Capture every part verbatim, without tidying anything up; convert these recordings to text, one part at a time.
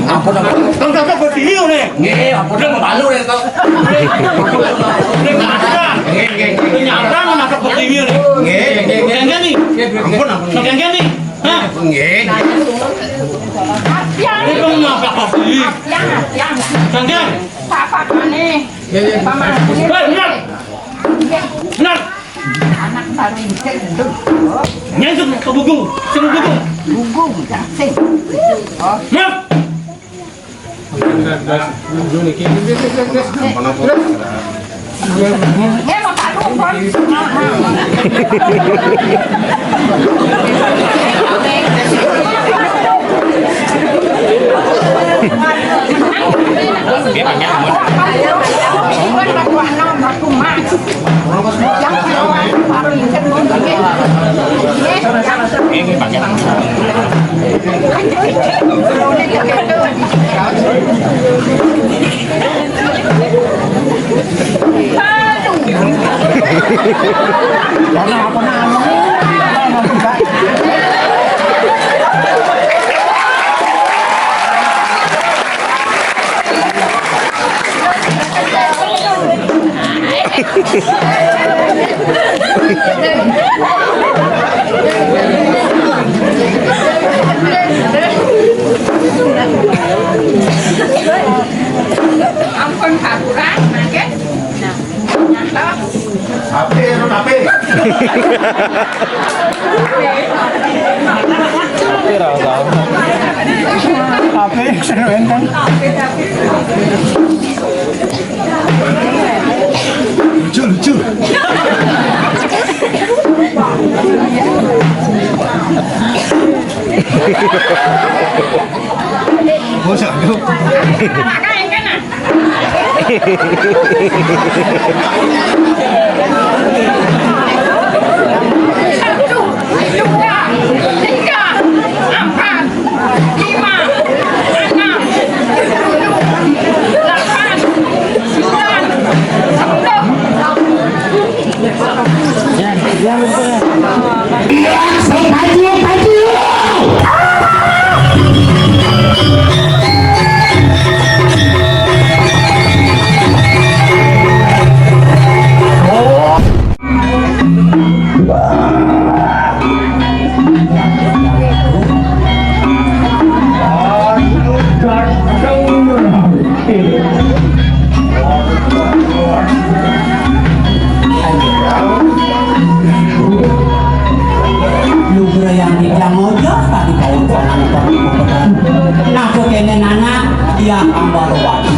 Ampun, ampun. Kang, kang, kang, berdiri, nih. Nggih, ampun, malu, ya, kok. Ini nyabrang. Nggih, nggih, nggih. Ini nyabrang, nabrak berdiri, nih. Nggih, nggih, nggih. Kang, kang, nih. Ampun, ampun. Kang, kang, nih. Hah? Nggih. Ini kan nabrak berdiri. Kang, kang. Apa, nih? Nggih, nggih. Paman. Hei, benar. Benar. Anak baru itu. Nyai sing kebugung, sing kebugung. Bugung, ya, sing. Oh. Nah. Ya, mau taruh, Bang. Nggih, pakai ampun. Nggih, pakai ampun. Karena apa, nah? Ampun, Pak Lurah, mangke. Nah, nyata. Ape, anu, ape? Ape, rasa. Ape, sing wénten. Lucu, lucu. Oh, sanggup. Satu, dua, tiga, empat, lima, enam, tujuh, delapan, sembilan, sepuluh. Iya, sing maju, maju. Lugrayang titiang ngojos tadi kauncangan. Nah, kéné anak, ya, ambar wati.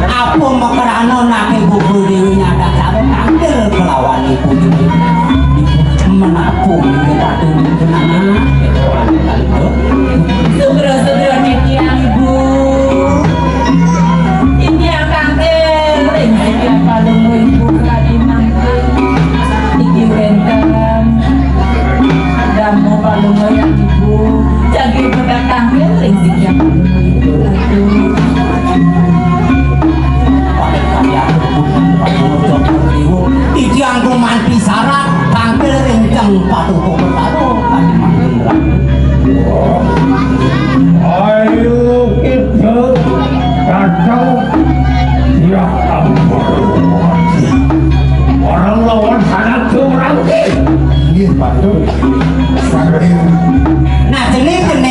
Apa makrana naké gugur déwé nyadak cara tangkil kelawan ibu déwé. Menapung ibu batu di kenangan. Sugra-sugra titiang, Ibu. Titiang tangkil ring sitiap palungguh Ibu kadi mangkin. Iki wénten dama palungguh Ibu. Jagi bedak tangkil ring sitiap palungguh Ibu. Aduh. Titiang gumanti sarat tangkil ring Ceng Patuko Betara.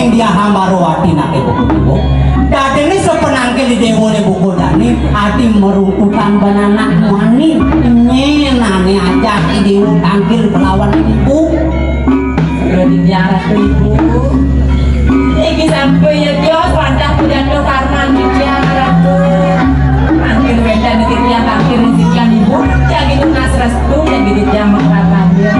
Dia hamba ro ati nake buku ibu. Dadene sepenangke di dewo ne buku dani, ati merungkutan bananak mani. Nyenane aja di dewo tangkil kelawan ibu. Sudah dijarah tuh ibu. Iki sampai ya kios wadah pidato karman dijarah tuh. Tangkil beda nitip yang tangkil nitip yang ibu. Jadi tunas restu, jadi dijamuk karman dia.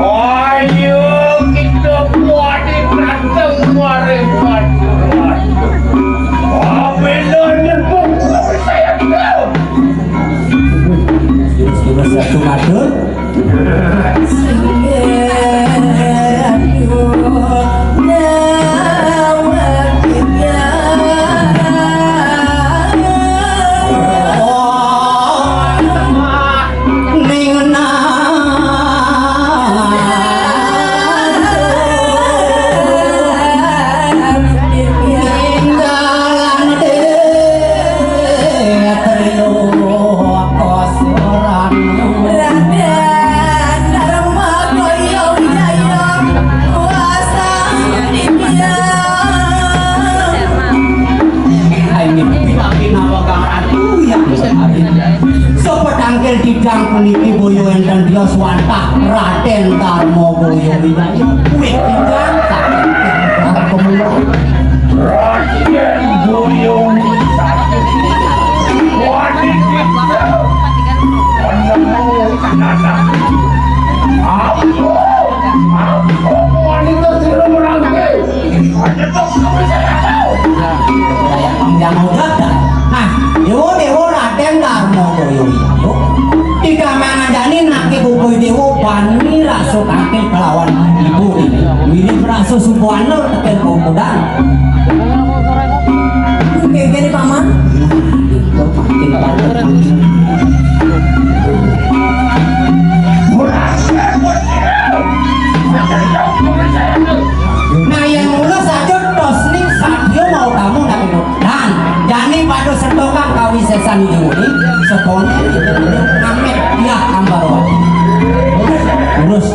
Ayo kita buat di kandang mare batu. Apa lo nyebut saya tahu? Terus kita satu matur. Sepedangkil didang puniki boyo enten tios wantah Raden Darma Boyo Widaya. Wih, didang. Raden Boyo Widaya. Wanita sira merangke. Yang mau datang. Nah, dewa, dewa Raden Darma Jaya Wiyawa. Tiga mangan jani nake bubui dewa bani raso kaki kelawan ibu ini. Mirip raso subuhana tekan kokodan. Oke, gini, Paman. Nah, yang mula saja tos ning sadia mau tamu nak minum. Dan jani pada setokan kawisesan ini, sekolah itu amet ya ambar. Terus, terus.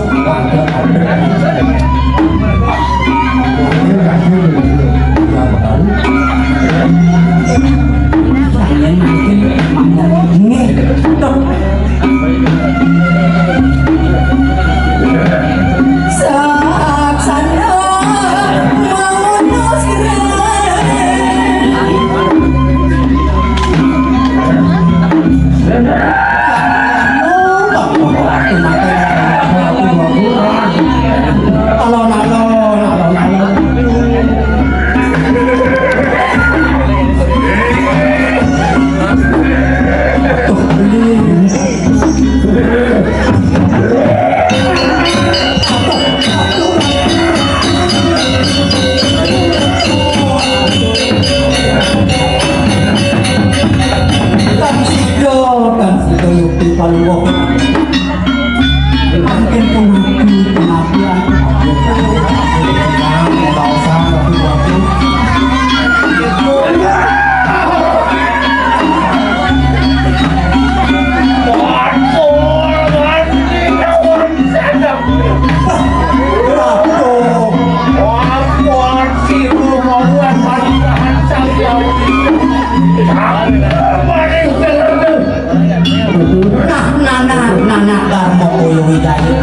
Nah, nah, nah, nah, nah, Darma Kaya Widaya.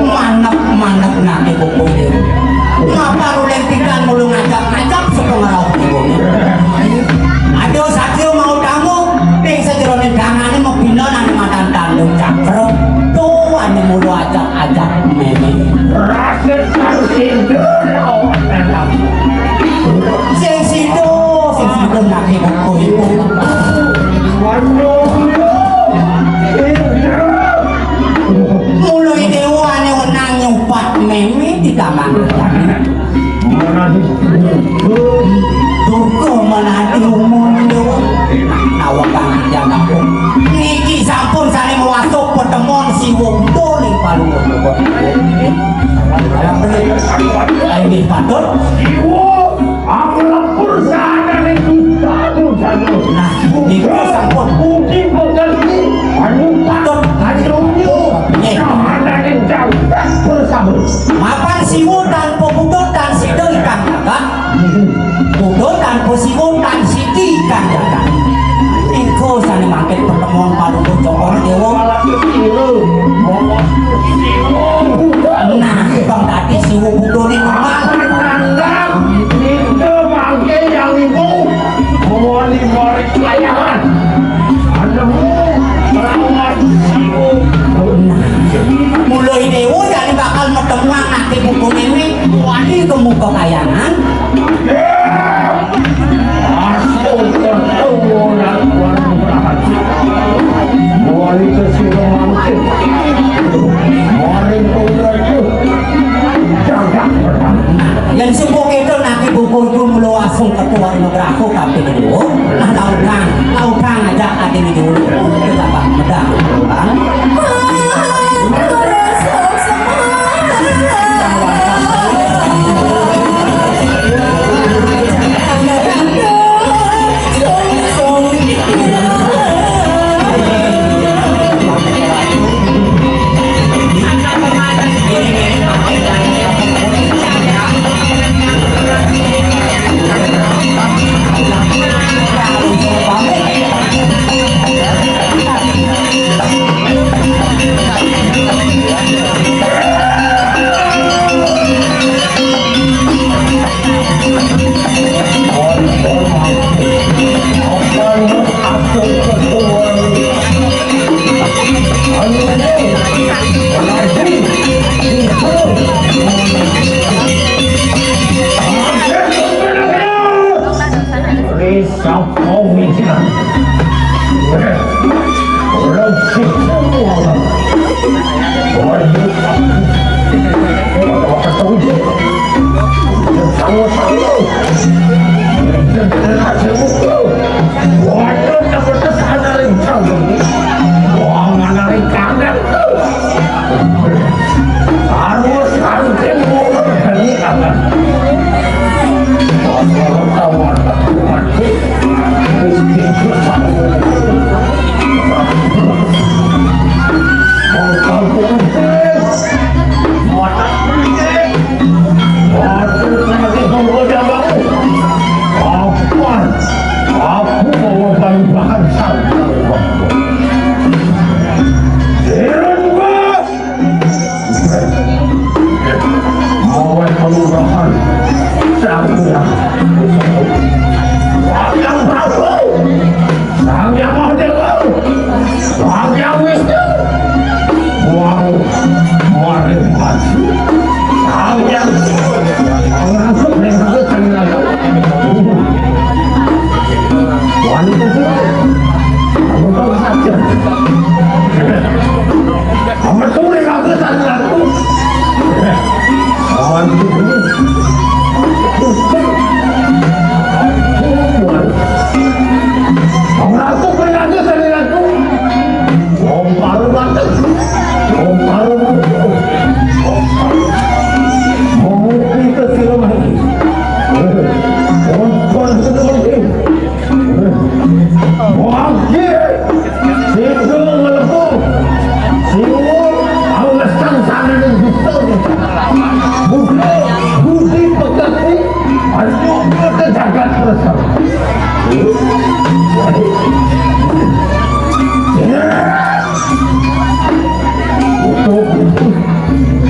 Manep, manep nake buku ini. Ngapa ruleng tikan mulu ngajak-ngajak sepengerau ibu? Aduh, satrio mau tamu, ning sajeroning dangane mebina nang matan tanduk cakra. Tuh, ane mulu ajak-ajak meme. Raket karo sindur, oh, tetap. Sing sida, sing sida nake buku iku. Mula dewane wenang nyupat meme di kamar. Durga menanti umum dewa. Nawakang janakku. Niki sampun sane mewasuk pertemuan Siwa Buta ning Palungguh. Ayo, patut. Aku lepur sana ning dustamu, Jano. Nah, niku sampun. Budi pekerti, anu patut, anu nggih. Nah, ana ning jam. Dewa jane bakal metemuan nake buku ini wali ke muka kayangan. Wali ke sira mangke. Maring kula itu. Jagat perang. Yen suku kita nake buku itu mula asung ketua nugraku kaping dua. Nah, laudang, laudang aja ati dulu. Kita tak medang. Sapa wijilan? Ora sing. Ora sing. Sama-sama. Waduh, tebetes ana ring kangen. Wong ana ring kangen. Harus kangen. Aku mau bahan sangkal. Irung, Bos. Mawon kelurahan Sangkal. Wayang Prabu. Sang Hyang Mahadewa. Sang Hyang Wisnu. Wau maring maju. Sang Hyang Pangrasuk ning Sang Hyang. Wanita sih. Kamu tahu saja. Kamu tuh ning Sang Hyang. Wanita sih. Pangrasuk ning Sang Hyang. Om Paru Mantep. Om Paru Mantep. Om Paru. Menguti ke sira mati. Om Paru Mantep. Wagir. Situ melebu. Siwo. Awesan sana dan justru. Buka. Budi pekati. Ayo ke jagat terus.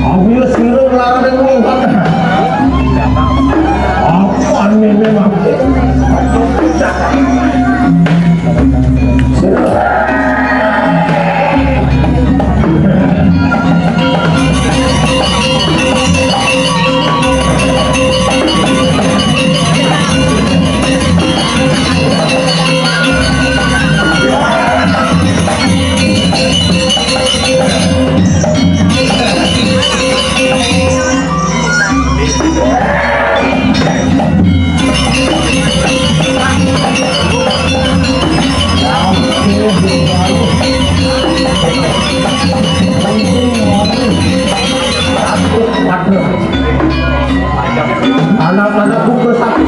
Aku ya sira larane wong kok. Apa aneh memang. Anak-anak buku satu.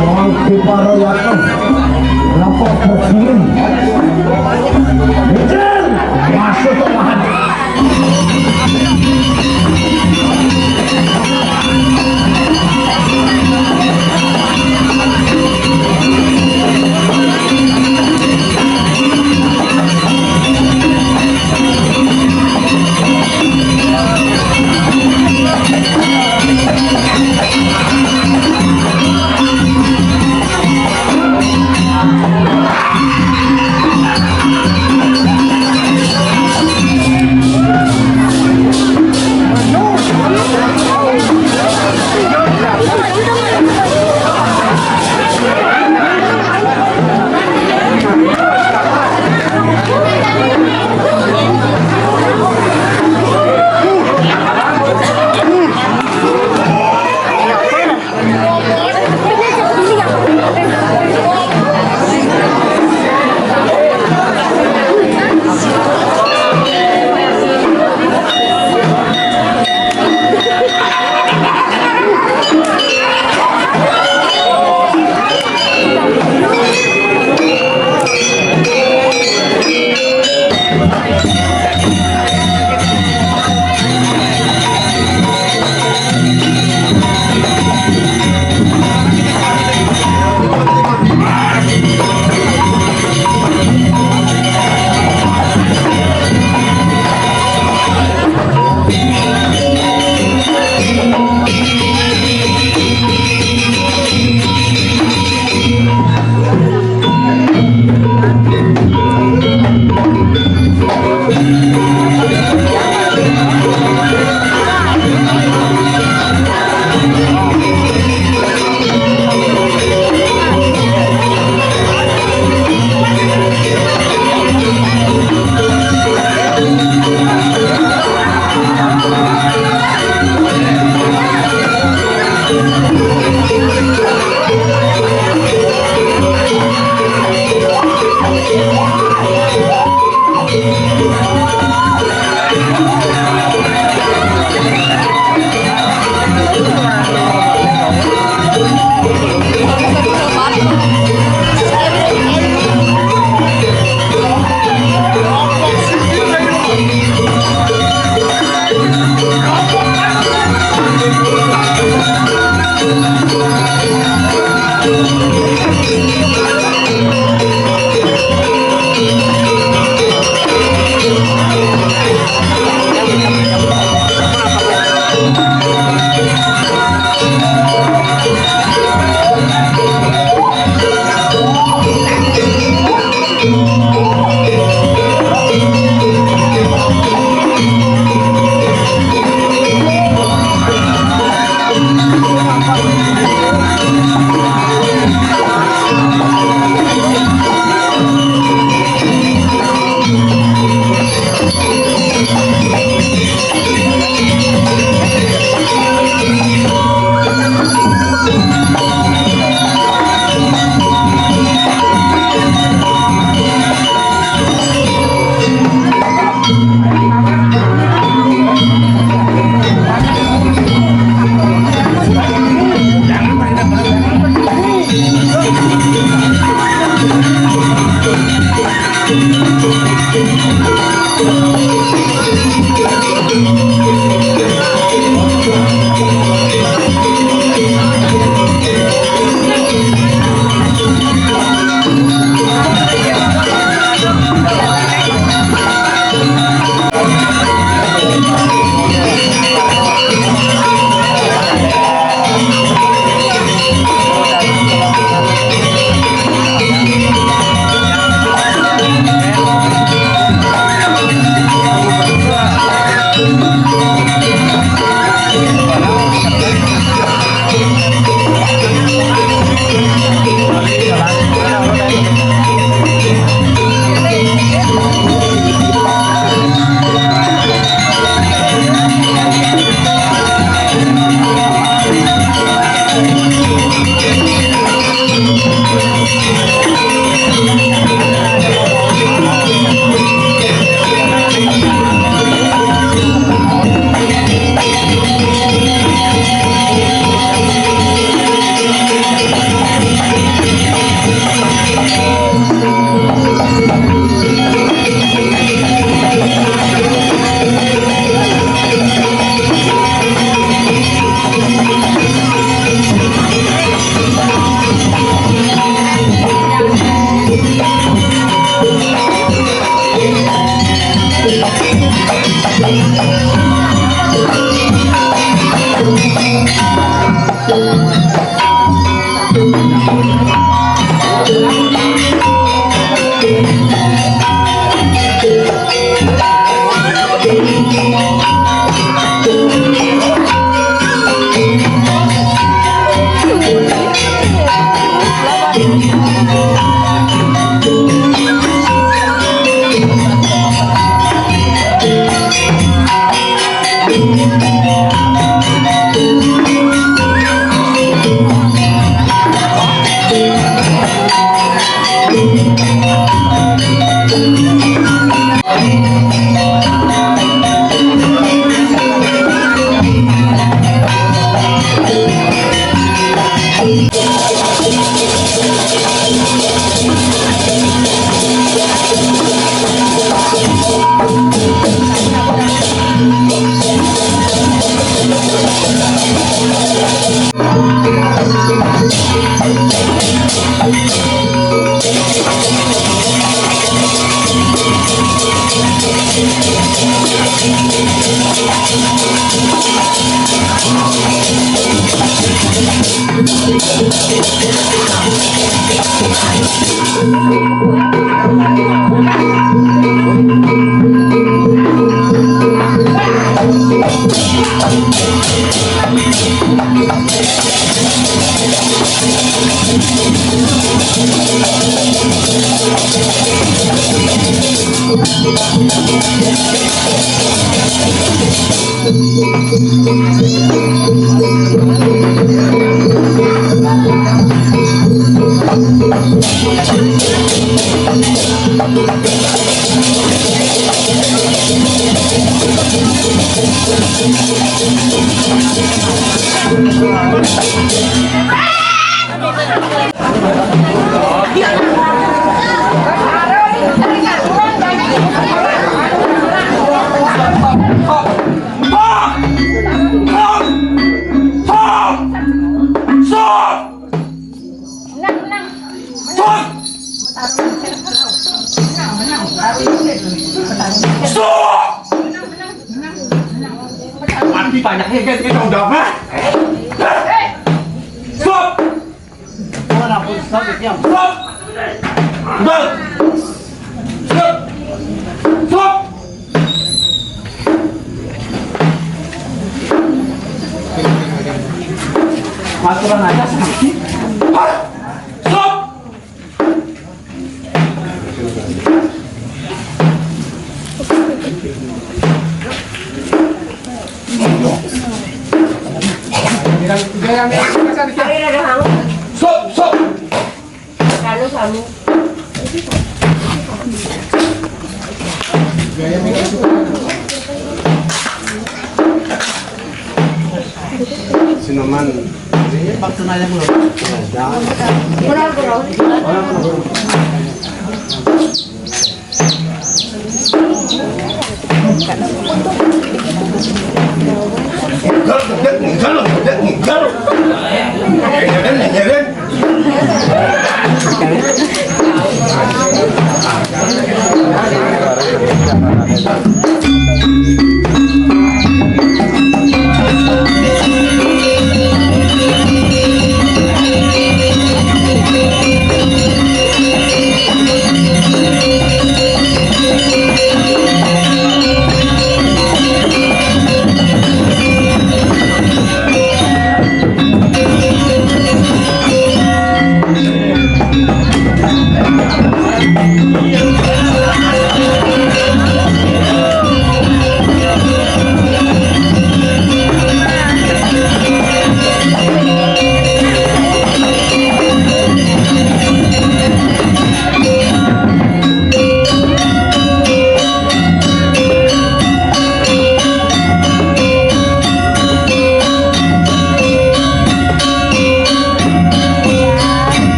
Wong dipara waktu. Napa berdiri? Ijin. Masuk ke lahan. Stop! Mati banyaknya, guys, kita udah mah. Stop! Stop! Stop! Stop! Stop! Aturan aja sakit. Stop! Sok, sok. Kanu sami. Sinoman. Pagtunay mo. Pura, pura.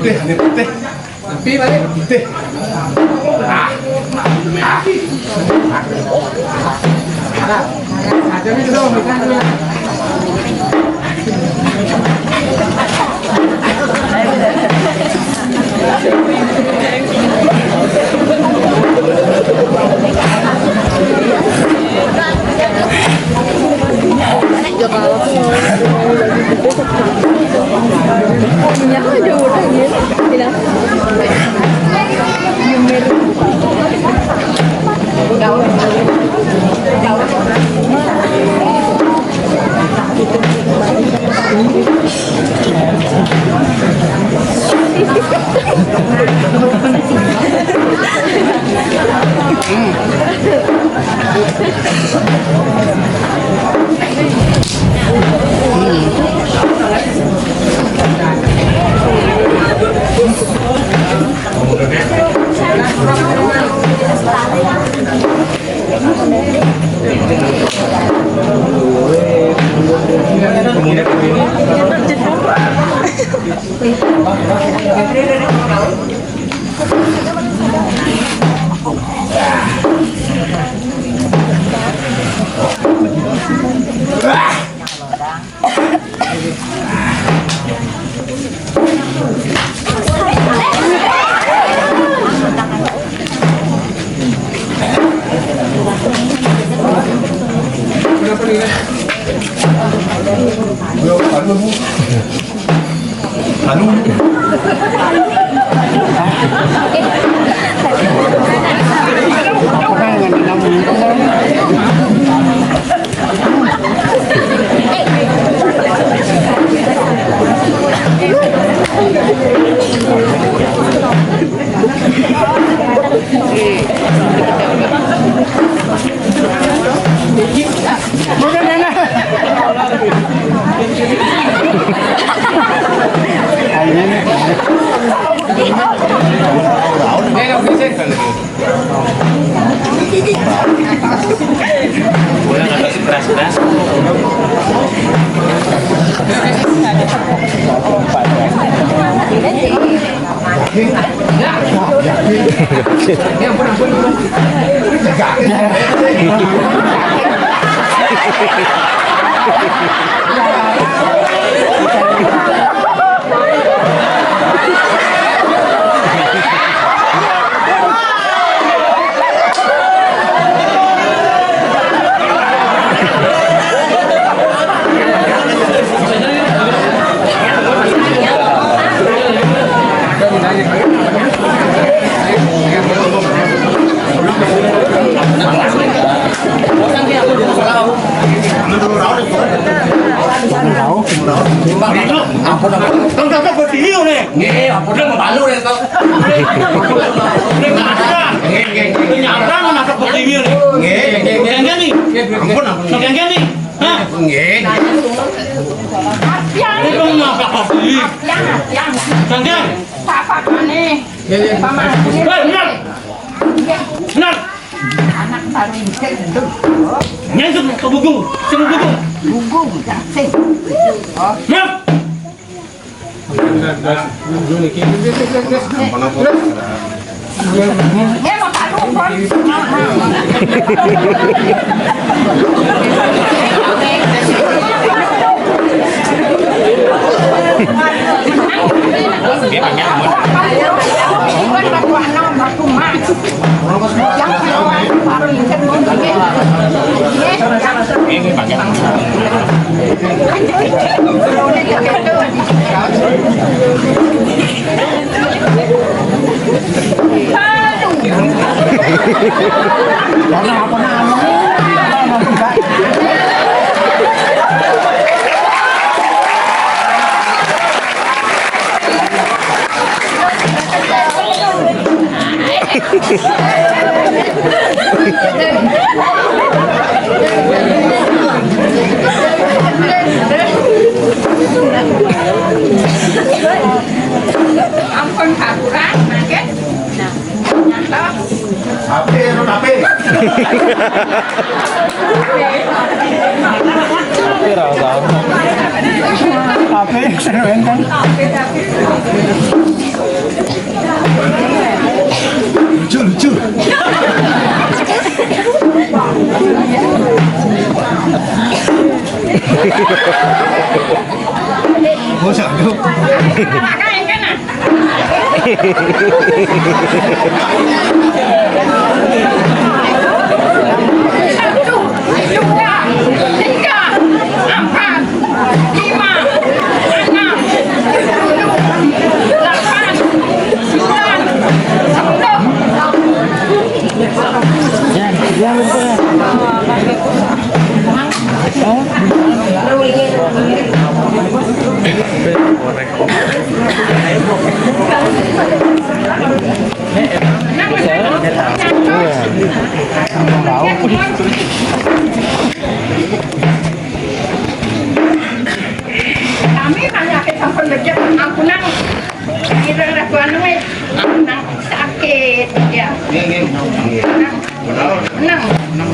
Putih, ini putih. Putih balik. Putih. Ada. Ada itu dong, bukan dulu. Minyak aja udah gitu. Bilang. Anu. Ampun, ampun. Bang, Bang, berdiri nih. Nggih, ampun, malu ya, kok. Ini nyata. Ini nyata, masak berdiri nih. Nggih, nggih, nggih. Nggih, nggih. Ampun, ampun. Nggih, nggih. Hah? Nggih. Ini kan masak berdiri. Nggih, nggih. Papa kane. Nggih, nggih. Pama. Hei, benar. Benar. Anak baru ini itu. Nyai sing kebugung, sing kebugung. Bugung, ya, sing. Nyai. Nyai mau taruh, Pon. Ampun, Pak Lurah, mangke. Nyantos. Tapi, anu, tapi. Tapi ra tau. Tapi sing wénten. Lucu, lucu. Oh, satu. Satu, dua, tiga, empat, lima, enam, tujuh, delapan, sembilan, sepuluh. Kami hanya kita sampun becek ampunan. Kita udah tua nulis. Ampunan sakit, ya. Nggih, nggih. Nang, nang.